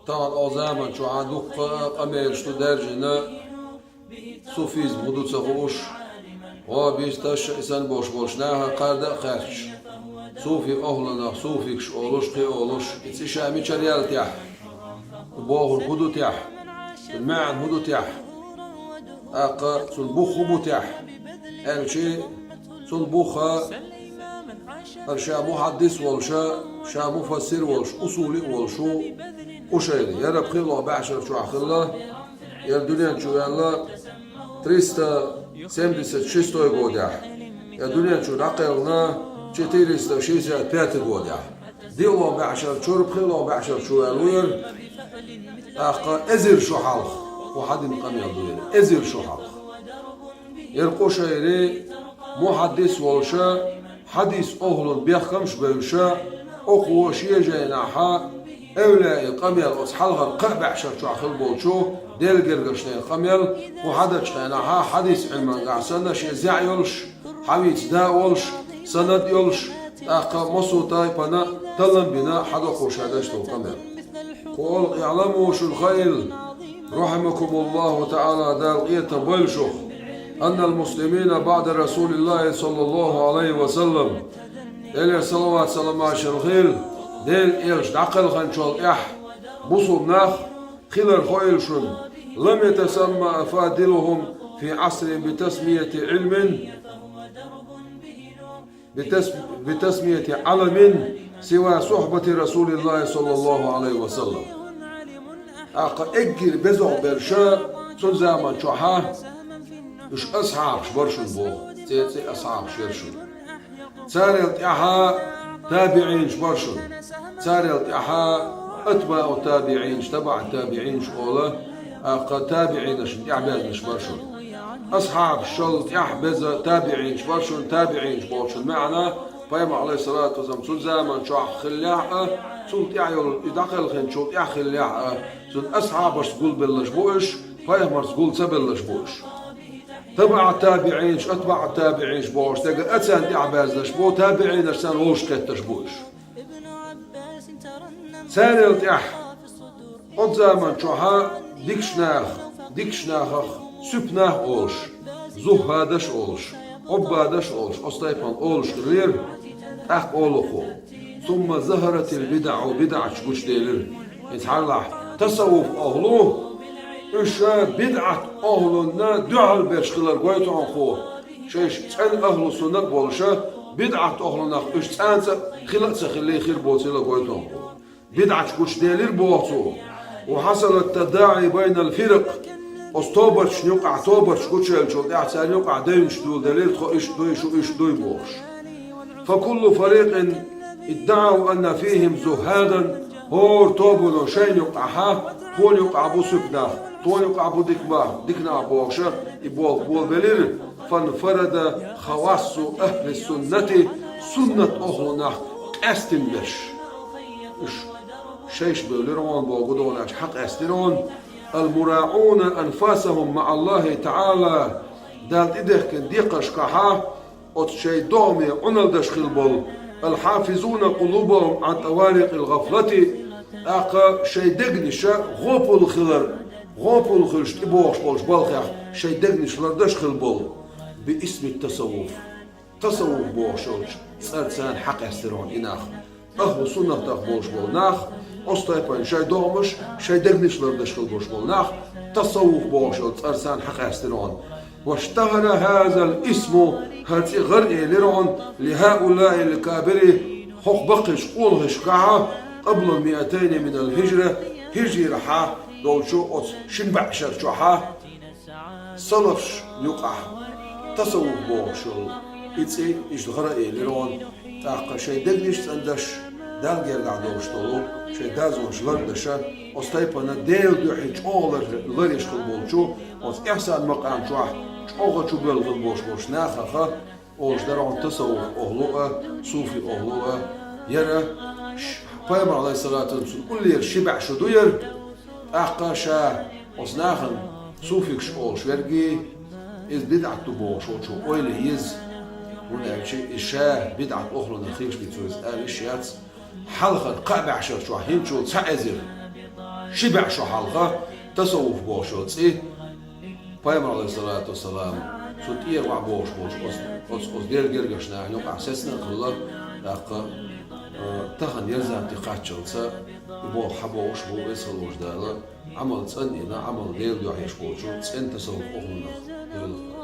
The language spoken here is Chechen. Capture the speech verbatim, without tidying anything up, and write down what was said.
Тахана оцу заман чохь дуккха а къамелаш ду даьржина, суфизм хӀун ду ца хууш, ваххабисташ а, и санна болуш болчу наха кхарда а кхаьчча, суфи охьланах суфикаш олуш, кхин олуш, и цӀе ша мичара яьлла техьа? Бохург хӀун ду техьа? Цуьнан маьӀна хӀун ду техьа? ТӀаккха цуьнан бух хӀун бу техьа? Аьлча, цуьнан буха, хӀара ша мухьаддис волуша, ша муфассир волуш, усули а волуш ву Къушайри. ХӀара пхоьалгӀа бӀешар чохь хилла, хӀара дуьнен чу ваьлла триста семьдесят шестой годехь, хӀара дуьнен чу дӀакхелхина четыреста шестьдесят пятый годехь. ДиъалгӀа бӀешар чуьра, пхоьалгӀа бӀешар чу ваьлла ву хӀара, тӀаккха эзар шо хьалха, кху хьадина къамел ду хӀара, эзар шо хьалха. ХӀара Къушайри мухьаддис волуша, хьадис охьлун бехкамаш а бевллаша, оха шен жайнахьа эвлаяийн къамел оцу хьалхара кхаа бӀешар чохь хилла болчу Делан гергарчу нехан къамел, кху хьадачу хенахьа хьадис Ӏилманехь санна шен зӀе йолуш, хьавийца да а волуш, санад а йолуш, тӀаккха массо а тайпана таллам а бина хьадоккхуш хьадеш долу къамел. Кху олу, اعلموا, шуна хаийла, رحمكم الله تعالى, Дала къинхетам бойла шух, أن المسلمين بعد رسول الله صلى الله عليه وسلم, Делера салават-саламаш хуьлда, Делан элча дӀакхелхинчул тӀаьхьа бусулба нах хилар хаийла шуна, لم يتسمى أفاضلهم في عصرهم بتسمية علم بتس-، بتسمية علم سوى صحبة رسول الله صلى الله عليه وسلم. ТӀаккха эггара беза берш цу заман чохьа уьш асхьабаш бара шуна боху, церан цӀе асхьабаш яра шуна. Царел тӀаьхьа табиӀинаш бара шуна. Царел тӀаьхьа атбаӀу табиӀинаш, табаӀ табиӀинаш олу, тӀаккха табиӀинашна тӀаьхьабаьзнаш бара шуна. Асхьабашал тӀаьхьа беза табиӀинаш бара шуна, табиӀинаш бохучун маьӀна, пайхамар, Ӏалайхиссалату вассалам, цу заман чохь хиллехь а, цул тӀаьхьа йолу и дӀакхелхинчул тӀаьхьа хиллехь а, цуьнан асхьабашца гулбелларш бу уьш, пайхамарца гул ца белларш бу уьш. ТабаӀ табиӀинаш, атбаӀ табиӀинаш бохуш дерг а царна тӀаьхьабаьзнаш бу, табиӀинаш царна вовшахкхеттарш бу уьш. Царел тӀаьхьа оцу заман чохьа дикачу наха, дикачу нахах суьпа нах олуш, зухӀадаш олуш, Ӏуббадаш олуш, оцу тайпана олуш хиллера, тӀаккха олу кху: ثم ظهرت البدع, бидӀаташ гучуделира. Иза хьалахь тасаввуф охьлу, уьш бидӀат охьлунна дуьхьал берш хилар гойту хьуна кху. Шайша цӀена ахьлу сунна а болуша, бидӀат охьлунах уьш цӀанца а хила а ца хилли хир боцийла гойту хьуна кху. БидӀаташ гучуделира боху цо. وحصل التداعي بين الفرق. Оцу тобанашна юкъахь тобанаш гучуеллачул тӀаьхьа царна юкъахь девнаш доладелира, тхо иштта дуй, шу иштта дуй бохуш. فكل فريق ادعوا أن فيهم زهادا. ХӀора тобано шайна юкъахьа, тхуна юкъахь бу суьпа нах, тхуна юкъахь бу дика нах, дика нах бохуша, и болх болабелира. فانفرد خواص أهل السنة, суннат охьлу нах къаьстина берш. Уьш шайша бевлира хьуна боху гу догӀуначу хьакъ эстира хьуна. المراعون أنفاسهم مع الله تعالى, Далла тӀедехкина декхаршкахьа, оцу шайн догӀме Ӏуналдаш хила болу. الحافظون قلوبهم عن طوارق الغفلة, тӀаккха шайн дегнаша гӀопал хилар, гӀопал хуьлуш тӀебогӀуш болчу балхех шайн дегнаш лардаш хила болу. باسم التصوف. Тасаввуф бохуш йолчу цӀарца хьакъаьстира хьуна и нах. Ахьлу суннатах болуш болу нах, оцу тайпана шайн догӀмаш, шайн дегнаш лардаш хила болуш болу нах, тасаввуф бохуш йолу цӀарца хьакъаьстира хьуна. واشتهر هذا الاسم, хӀара цӀе гӀара элира хьуна, لهؤلاء الأكابر, хӀокху баккхийчу къонахашкахьа, قبل المائتين من الهجرة, хӀижрахьа долчу оцу шина бӀешар чохьа, салафаш юкъахь тасаввуф бохуш йолу и цӀе иштта гӀара элира хьуна, тӀаккха шайн дегнаш цӀандаш, Далла гергахь долуш долу шайн дозанаш лардаша, оцу тайпана Делан дуьхьа чӀогӀа лар-, ларъеш хила болчу, оцу ихсан макъам чохь чӀогӀа чубоьлла хила болуш болчу нахаха, олуш дара хьуна тасаввуф охьлу а, суфи охьлу а. ХӀара ш-, пайхамар, Ӏалайхиссалату вассалам, цуьнан уллера ши бӀе шо ду хӀара. ТӀаккха ша оцу нахана суфикаш олуш верг, иза бидӀат ду бохуш волчо ойла е еза, хӀунда аьлча иза ша бидӀат охьлунах хилча, цо иза ала йиш яц. Хьалхара кхаа бӀешар чохь хӀинцачул цхьа эзар Ши бӀаь шу хьалха тасаввуф бохуш йолу цӀе, Пайхамар, алейхиссалату вассалам, цу тӀера ваӀ бохуш болчу оцу, оцу, оцу Делан гергарчу нахана юкъахь сецна а хилла, тӀаккха, а, тахана ерзан тӀе кхаччалца и боху хьан бохуш бу весалош Дала, Ӏамал цӀанъина, Ӏамал Делан дуьхьа еш болчу цӀена тасаввуф охьанах девлла.